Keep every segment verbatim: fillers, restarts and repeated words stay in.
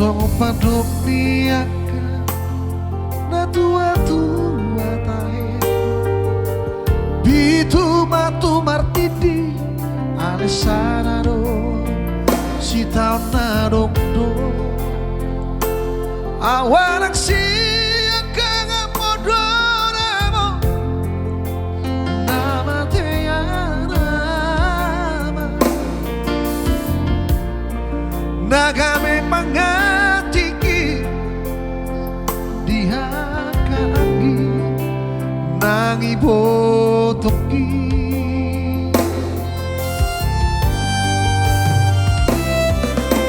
Songon pandok ni angka na tuatua tahe, pitu ma tu martindi, alai sada do sitaon na dokdok. Ahu anak siangkangan, modom amang na mate ama, na gabe pangantik i di angka anggi nang ibotoki.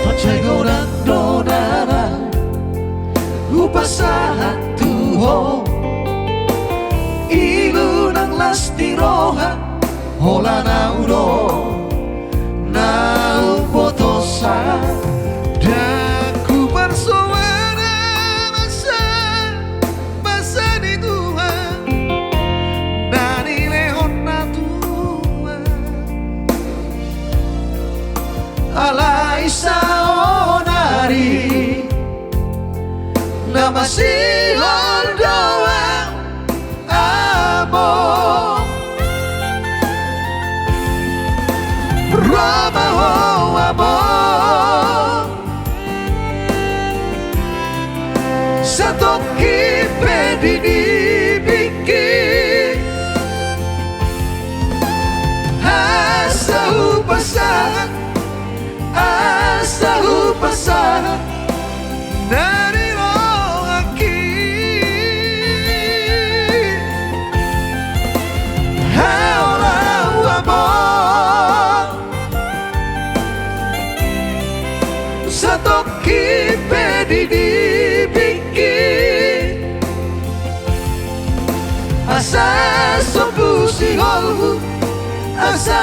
Mansai godang do nang hupasahat tu ho, ilu nang las ni roha, holan ahu do na umbotosa. Ndang huparsoada basa, basa ni Tuhan na nilehonna tu ahu. Alai saonari na masihol do ahu, amang. Ro ma ho, amang, satongkin pe di nipingki, asa hupasahat, asa hupasahat na nidongki. Hau laho, amang, satongkin pe di nipingki, asa sombu sihol, asa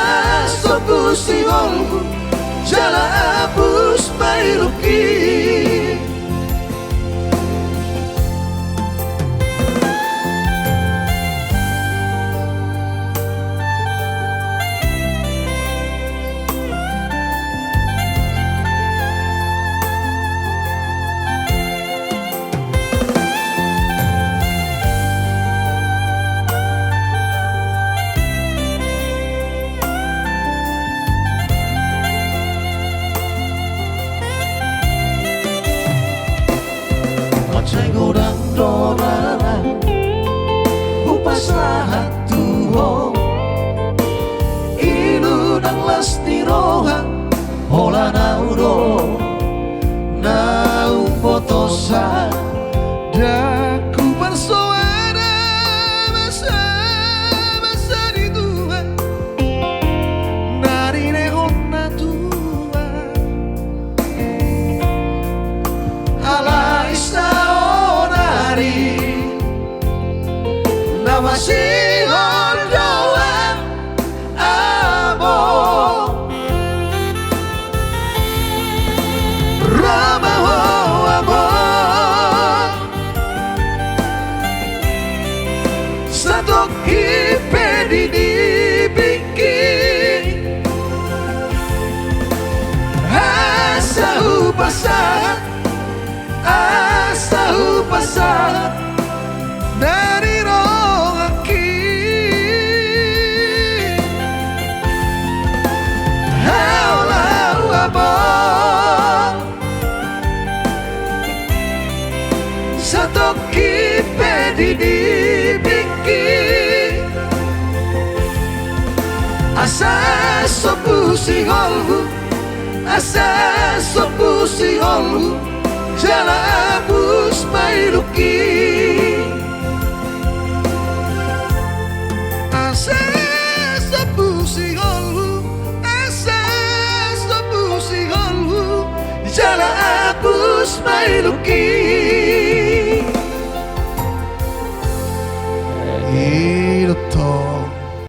sombu sihol, jala hapus ma ilungki. Mansai godang do nang hupasahat tu ho, ilu nang las ni roha, holan ahu do na umbotosa. Ndang huparsoada basa, basa ni Tuhan na nilehonna tu ahu. Alai saonari na masihol do ahu, amang. Ro ma ho, amang, satongkin pe di nipingki, asa hupasahat, asa hupasahat na nidongki. Hau laho, amang, satongkin pe di nipingki, asa sombu sihol, asa sombu sihol, jala hapus ma ilungki. Asa sombu sihol, asa sombu sihol, jala hapus ma ilungki.